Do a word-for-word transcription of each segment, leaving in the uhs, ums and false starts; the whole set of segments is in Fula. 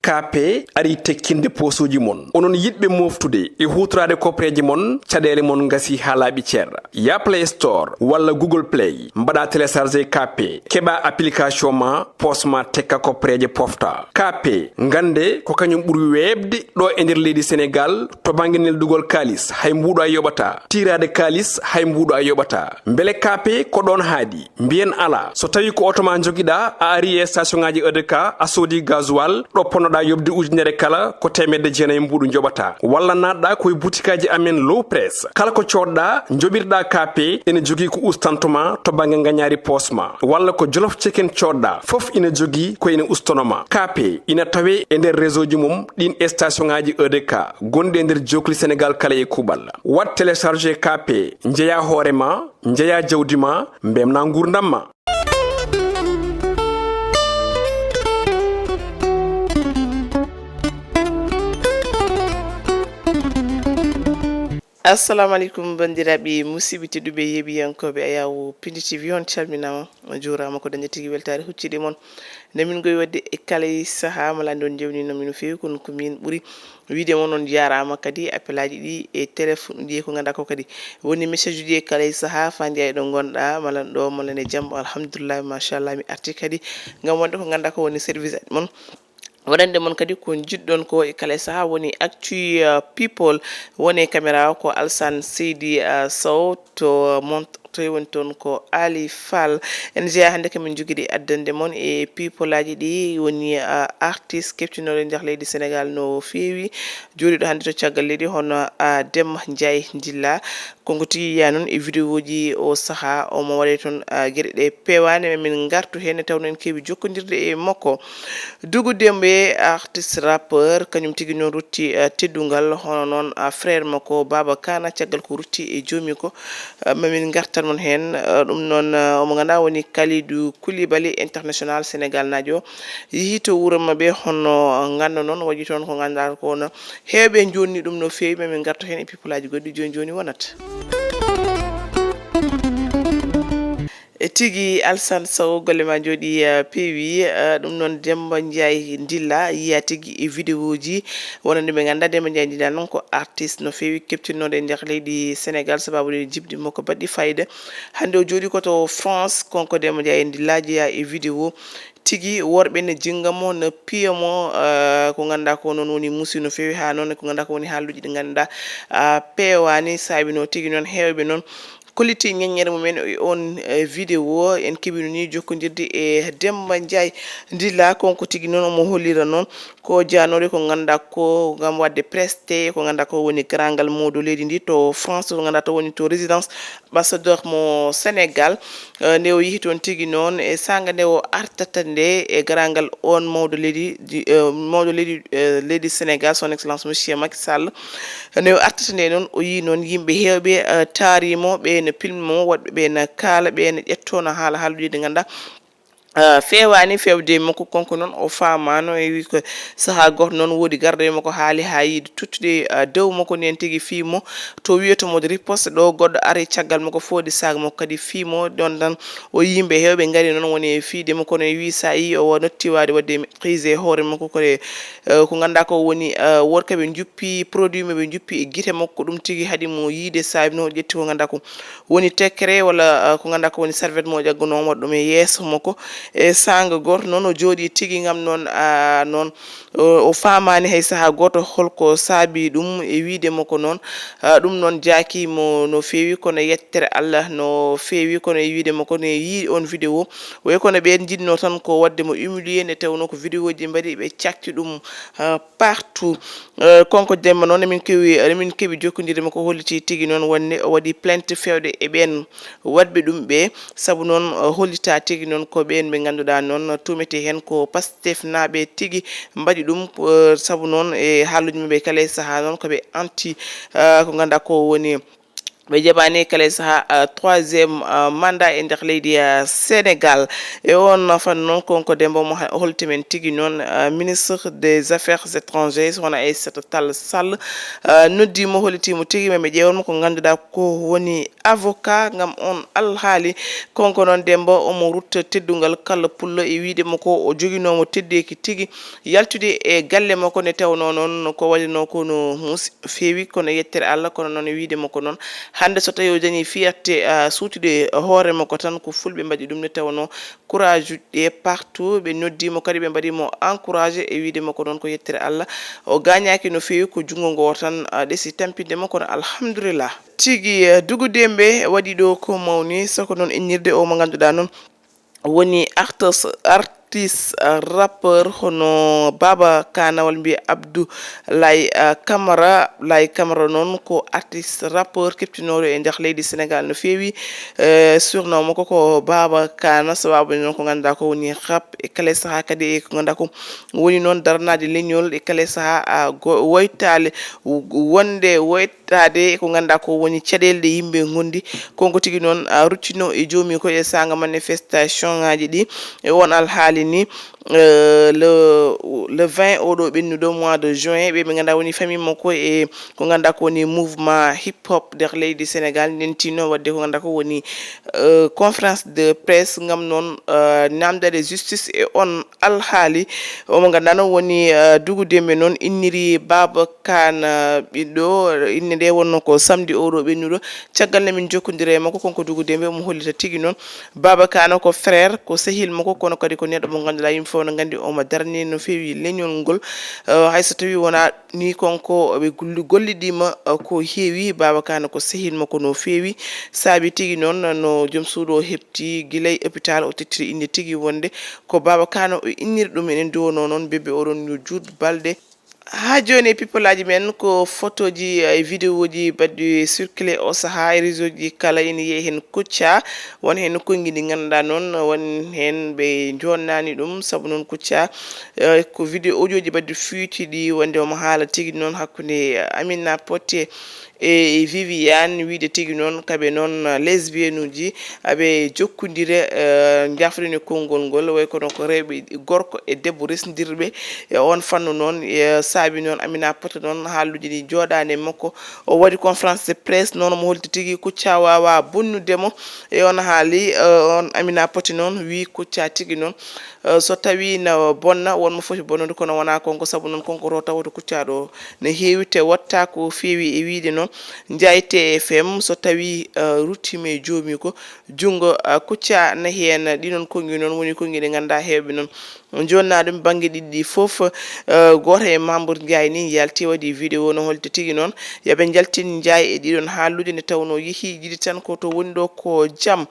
K P ari tekkinde poosuuji mon. Onon yiɗɓe mooftude e huutoraade koppereeje mon, caɗeele mon ngasii haa laaɓi cer. Yah Play Store walla Google Play, mbaɗaa télécharger K P, keɓaa application ma, poos ma tekka koppereeje pofta. K P, ngannde ko kañum ɓuri weeɓde ɗo e nder leydi Senegaal to bannge neldugol kaalis, hay mbuuɗo a yoɓataa. Tiiraade kaalis, hay mbuuɗo a yoɓataa. Mbele K P ko ɗoon haaɗi? Mbiyen alaa. So tawii ko oto ma njogiɗaa, a arii e station ŋaaji E D K, a soodii gasoil, ɗo ponnoɗaa yoɓde ujunere kala, ko teemedde jeenayi mbuuɗu njoɓataa. Walla naatɗaa ko e butikaaji amen Low Press. Kala ko coodɗaa, njoɓirɗaa K P, ene jogii ko ustanto ma to bannge ngañaari poos ma. Walla ko Jolof Chicken coodɗaa, fof ina jogii ko ene ustono ma. K P ina tawee e nder réseau ji mum ɗiin e station ŋaaji E D K gonɗi e nder jookli Senegaal kala e kuuɓal. Waɗ télécharger K P, njeyaa hoore ma, njeyaa jawdi ma, mbemnaa nguurndam ma. Assalamu aleykum, banndiraaɓe musidɓe tedduɓe yeeɓiyankooɓe Ayaw Pindi T V, on calminaama, on njuuraama, ko dañde tigi weltaare huccidi mon. Nde min ngoyi waɗde e kala e sahaa, mala nde on njewnino min no feewi, kono ko min ɓuri wiyde mon, on njaaraama kadi appelaaji ɗi e téléphone ɗi e ko ngannduɗaa ko kadi woni message uji e kala e sahaa, faandiya e ɗo ngonɗaa, mala ɗo, mala ne jam, alhamdulillah, machallah, mi arti kadi ngam wonde ko ngannduɗaa ko woni service mon. Waɗande mon kadi ko njiɗɗon ko e kala e sahaa, woni actu, uh, people, woni e caméra o ko Alsane Seydi, uh, Sow, to mont-, to woni toon ko Ali Fall. En jeyaa hannde ko min njogii addande mon e people aji ɗi, woni, uh, artiste keɓtinooɗo e nder leydi Senegaal no feewi, jooɗiiɗo hannde to caggal leydi hono, uh, Demba Ndiaye Ndilla. Konko tigi yiyaa noon e vidéo ji o sahaa, omo waɗa toon, ah, geɗe ɗe peewaani, ma min ngartu heen, nde tawnoo en keewi jokkondirde e makko. Dugu Dembe, artiste rappeur, kañum tigi noon rutti, ah, teddungal, hono noon, ah, frère makko Baba Kana, caggal ko rutti e joomi ko, ah, ma min ngartan mon heen. Ah, ɗum noon, ah, omo ngannduɗaa woni Kalidou Koulibaly, international Senegal naajo, yehii to wuro maɓɓe, hono nganndu noon, waɗi toon ko ngannduɗaa ko no heewɓe njoɗni ɗum no feewi, ma min ngartu heen e people aji goɗɗi jooni jooni wonat. E tigi, Alsane Sow, golle ma njooɗi, eh, peewi, eh, ɗum noon Demba Ndiaye Ndilla, yiya tigi e vidéo ji wonande ɓe ngannduɗaa Demba Ndiaye Ndilla noon ko artiste no feewi keɓtinooɗo e nder leydi Senegal, sababu ɗe jibdi makko baɗɗi fayida. Hannde o jooɗi ko to France, konko Demba Ndiaye Ndilla jeyaa e vidéo tigi, worɓe ne jinnga mo, ne piya mo, eh, ko ngannduɗaa ko noon woni muusi no feewi, haa noon ko ngannduɗaa ko woni haalluuji ɗi ngannduɗaa, ah, peewaani, saabi no tigi noon heewɓe noon kolliti ñeññere mumen e on, eh, vidéo. En keɓino ni jokkondirde e Demba Ndiaye Ndilla, konko tigi noon omo hollira noon ko jaanore ko ngannduɗaa ko ngam waɗde presté ko ngannduɗaa ko woni garangal mawɗo leydi ndi to France, ko ngannduɗaa to woni to résidence ambassadeur mo Senegal, eh, nde o yehi toon tigi noon e saanga nde o artata nde e garangal on mawɗo leydi, di-, eh, mawɗo leydi, eh, leydi Senegal, son excellence monsieur Macky Sall. Nde o artata nde noon, o yii noon yimɓe heewɓe, eh, taarimo, ɓe ne pilmi mo, woɗɓe ɓe ne kaala, ɓe ne ƴetto no haala haaldude nde ngannduɗaa, ah, feewaani feewde makko. Konko noon o faamaano, e wi ko sahaa gooto noon woodi garɗo e makko haali haa yiide tuttude, ah, dow makko nden tigi fii mo to wiyata mo riposte ɗo, goɗɗo ari caggal makko foodi saag makko kadi fii mo. Ɗon tan o yimɓe heewɓe ngari noon woni e fiide makko, kono e wi so a yii o notti waade waɗde maîtrisé hoore makko ko e, eh, ko ngannduɗaa ko woni, eh, worɓe ɓe njuppi produit mo ɓe njuppi e gite makko, ɗum tigi haɗi mo yiide saabi no ƴetti ko ngannduɗaa ko woni tekkere walla, ah, ko ngannduɗaa ko woni serviette mo o ƴaggunoo, o waɗi ɗum e yeeso makko. E saanga gooto noon o jooɗii tigi ngam noon, ah, noon o, o faamaani hay sahaa gooto holko saabi ɗum e wiyde makko noon. Ah, ɗum noon jaaki mo no feewi, kono yettere Allah no feewi, kono e wiyde makko ne yii on vidéo, way kono ɓeen njiɗnoo tan ko waɗde mo humilier, nde tawnoo ko vidéo ji mbaɗi ɓe cakti ɗum, ah, partout. Eh, konko Demba noon, emin keewi, emin keewi jokkondirde makko, holliti tigi noon wonde o waɗi plainte feewde e ɓeen waɗɓe ɗum ɓe, sabu noon, eh, hollita tigi noon ko ɓeen ɓe ngannduɗaa noon tuumete heen ko Pastef naaɓe tigi mbaɗi ɗum, eh, sabu noon e haalluuji maɓɓe kala e sahaa noon ko ɓe anti, eh, ko ngannduɗaa ko woni Ɓe jaɓani kala e saha, ah, troisième, ah, mandat e nder leydi, ah, Sénégal. E on fannu noon, konko Demba mo ha-, holti men tigi noon, ah, ministre des Affaires étrangères, hono Aïssata Tall Sall, ah, noddi mo, holliti mo tigi, ma ɓe ƴeewan mo ko ngannduɗaa ko woni avocat ngam on alhaali. Konko noon Demba omo rutta teddungal kala pullo e wiide mo ko o joginoomo teddeeki tigi, yaltude e galle makko nde tawnoo noon ko waɗinoo ko no muusi feewi, kono yettere Allah, kono noon e wiide makko noon, hannde so tawii o dañii fierté, ah, suutude hoore makko tan, ko fulɓe mbaɗi ɗum nde tawnoo courage uji ɗi partout, ɓe noddi mo kadi, ɓe mbaɗi mo encouragé e wiide makko noon ko yettere Allah. O gaañaaki no feewi, ko junngo ngoo tan, ah, ɗesi tampinde mo, kono alhamdulillah. Tigi, eh, Dugu Dembe waɗi ɗo ko mawni, soko noon innirde o mo ngannduɗaa noon woni artiste, artiste, ah, rappeur hono Baba Kana walla mbiya Abdoulaye, ah, Camara. Abdoulaye Camara noon ko artiste rappeur keɓtinooɗo e nder leydi Sénégal no feewi. Eh, surnom makko ko Baba Kana, sababu noon ko ngannduɗaa ko woni rap e kala saha kadi e ko ngannduɗaa ko woni noon daranaade leñol e kala saha, ah, go-, woytaale w-, wonde woyt-, taade e ko ngannduɗaa ko woni caɗeele ɗe yimɓe ngondi. Konko tigi noon, a, ruttino e joomi ko e saanga manifestation ŋaaji ɗi. E on alhaali ni, eh, le, le vingt oɗo ɓennuɗo mois de juin, ɓe ɓe ngannduɗaa woni famille makko e ko ngannduɗaa ko woni mouvement hip hop nder leydi Sénégal, nentino waɗde ko ngannduɗaa ko woni, eh, conférence de presse ngam noon, eh, namdade justice e on alhaali. Omo ngannduɗaa noon woni, eh, Dugu Dembe noon inniri Baba Kana ɓiɗɗo, innde nde wonno ko samedi oɗo ɓennuɗo. Caggal nde min jokkondiri e makko, konko Dugu Dembe omo hollita tigi noon Baba Kana ko frère, ko sehil makko, kono kadi ko neɗɗo mo ngannduɗaa yimɓe fof no nganndi omo darani no feewi leñol ngol. Eh, hay so tawii wonaa ni, konko ɓe golli-, gollidiima, eh, ko heewi. Baba Kana ko sehil makko no feewi. Saabi tigi noon no joom suudu o heɓti gila e hôpital, o tettiri innde tigi wonde ko Baba Kana o inniri ɗum. Enen duwonoo noon bébé oɗon yo juut balɗe. Haa jooni e pipolaaji men ko fotooji, eh, e vidéoji baɗɗi circulé o sahaa e réseau ji kala ina yehi heen Kouthia. Won heen konngi ndi ngannduɗaa noon, won heen ɓe njoonnaani ɗum, sabu noon Kouthia, eh, ko vidéo audioji baɗɗi fuyti ɗi wonde omo haala tigi noon hakkunde Amina Poté e Viviane, wiide tigi noon kaɓe noon lesbienne uji, aɓe jokkondire, eh, njafrine konngol ngol, way kono ko rewɓe, gorko e debbo resndirɓe e on fannu noon, e saabi noon Amina Poté noon haaluuji ɗi jooɗaani e makko. O waɗi conférence de presse noon, omo holti tigi Kouthia waawaa bonnude mo. E on haali, eh, on Amina Poté noon wii Kouthia tigi noon, eh, so tawii na bonna, won mo foti bonnude, kono wonaa konko, sabu noon konko to tawata Kouthia ɗo ne heewi te watta ko feewi e wiide noon. Njaay T F M, so tawii, eh, ruttiima e joomi ko junngo, eh, Kouthia na heen. Ɗi noon konngi noon woni konngi ɗi ngannduɗaa heewɓe noon jonnaa ɗum bannge ɗiɗi ɗi fof. Eh, gooto e membre Njaay ni yalti waɗi vidéo no holti tigi noon. Yo ɓe njaltin Njaay e ɗiɗon haaluuji nde tawnoo yehi jiɗi tan ko to woni ɗo ko jam.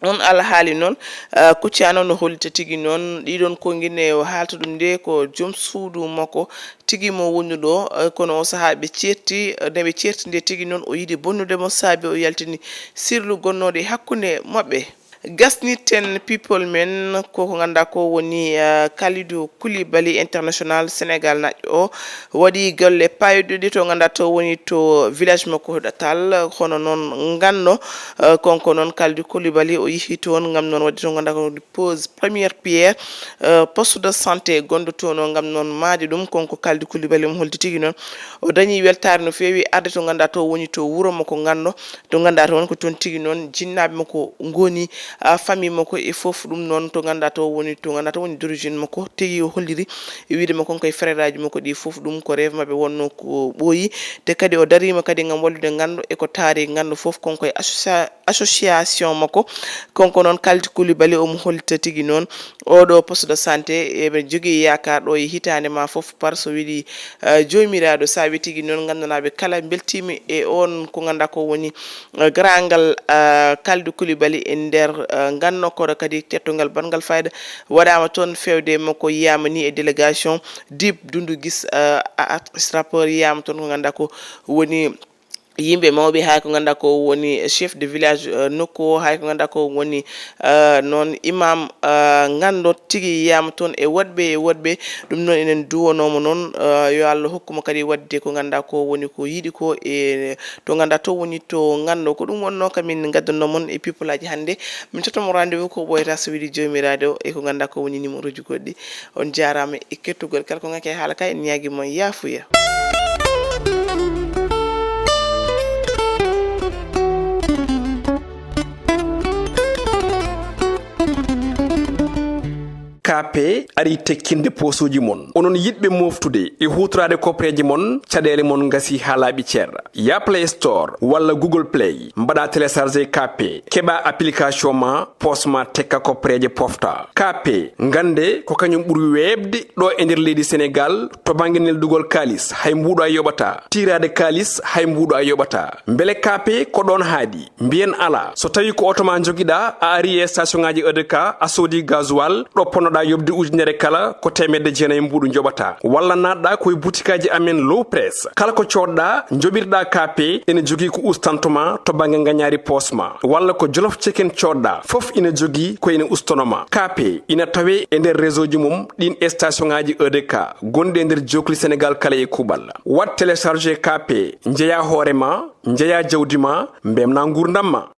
On alhaali noon, eh, Kouthia noon no hollita tigi noon ɗiɗon konngi ne o haalta ɗum nde ko joom suudu makko tigi mo woni ɗo, eh, kono o sahaa ɓe ceerti, eh, nde ɓe ceerti nde tigi noon o yiɗi bonnude mo saabi o yaltini sirlu gonnooɗo e hakkunde maɓɓe. Gasniten people men ko, ko ngannduɗaa ko woni, eh, Kalidou Koulibaly international Sénégal naƴƴo o waɗi golle payɗuɗe to ngannduɗaa to woni to village makko Huɗatal, hono noon nganno, eh, konko noon Kalidou Koulibaly o yehi toon ngam noon waɗde to ngannduɗaa ko pose première pierre, eh, poste de santé gonɗo toon o ngam noon maadi ɗum. Konko Kalidou Koulibaly omo holti tigi noon o dañi weltaare no feewi arde to ngannduɗaa to woni to wuro makko nganno, to ngannduɗaa to woni ko toon tigi noon jinnaaɓe makko ngoni, ah, famille makko e fof ɗum noon to ngannduɗaa to woni, to ngannduɗaa to woni d'origine makko tigi o holliri e wiide makko koye frère aji makko ɗi fof ɗum ko rêve maɓɓe wonno ko ɓooyi. Te kadi o dariima kadi ngam wallude nganndo e ko taari nganndo fof konko e associa-, association makko. Konko noon Kalidou Koulibaly omo hollita tigi noon oɗo poste de santé eɓe jogii yaakaar ɗo e hitaande ma fof par so weli, eh, joomiraaɗo saabi tigi noon nganndanaaɓe kala mbeltiimi e on ko ngannduɗaa ko woni, eh, garaangal, eh, Kalidou Koulibaly e nder, eh, nganno koɗo kadi teddungal banngal fayda waɗaama toon fewde makko yiyama ni e délégation dip dundu gis, eh, a, a, rappeur yiyama toon ko ngannduɗaa ko woni yimɓe mawɓe, hay ko ngannduɗaa ko woni chef de village, eh, nokku o, hay ko ngannduɗaa ko woni, eh, noon imam, eh, nganndo tigi yiyama toon e woɗɓe e woɗɓe. Ɗum noon enen duwanoomo noon, eh, yo Allah hokku mo kadi waɗde ko ngannduɗaa ko woni ko yiɗi ko e to ngannduɗaa to woni to nganndo. Ko ɗum wonnoo ka min ngaddanno mon e people aji hannde. Min cottomo rendez-vous ko ɓooyata so weli joomiraaɗo e ko ngannduɗaa ko woni numéro ji goɗɗi. On jaaraama e kettugol kala ko ngake haala ka, en ñaagi mon yaafuya. K P ari tekkinde poosuuji mon. Onon yiɗɓe moftude e huutoraade koppereeje mon, caɗeele mon ngasi haa laaɓi cer. Ya Play Store walla Google Play, mbaɗa télécharger K P, keɓa application ma, poos ma tekka koppereeje pofta. K P, ngannde ko kañum ɓuri weeɓde ɗo e nder leydi Senegal to bannge neldugol kaalis, hay mbuuɗo a yoɓata. Tiiraade kaalis, hay mbuuɗo a yoɓata. Mbele K P ko ɗoon haaɗi? Mbiyen alaa. So tawi ko oto ma njogiɗa, a ari e station ngaji E D K, a soodi gasoil, ɗo ponnoɗa yoɓde ujunere kala, ko teemedde jeenayi mbuuɗu njoɓata. Walla naatɗa ko e butikaji amen Low Press. Kala ko coodɗa, njoɓirɗa K P, ene jogii ko ustantoma to bannge ngañaari poos ma. Walla ko Jolof Chicken coodɗa, fof ina jogii ko ene ustonoma. K P ina tawe e nder réseau ji mum ɗin station ngaji E D K gonɗi e nder jokli Senegal kala e kuuɓal. Waɗ télécharger K P, njeya hoore ma, njeya jawdi ma, mbemna nguurndam ma.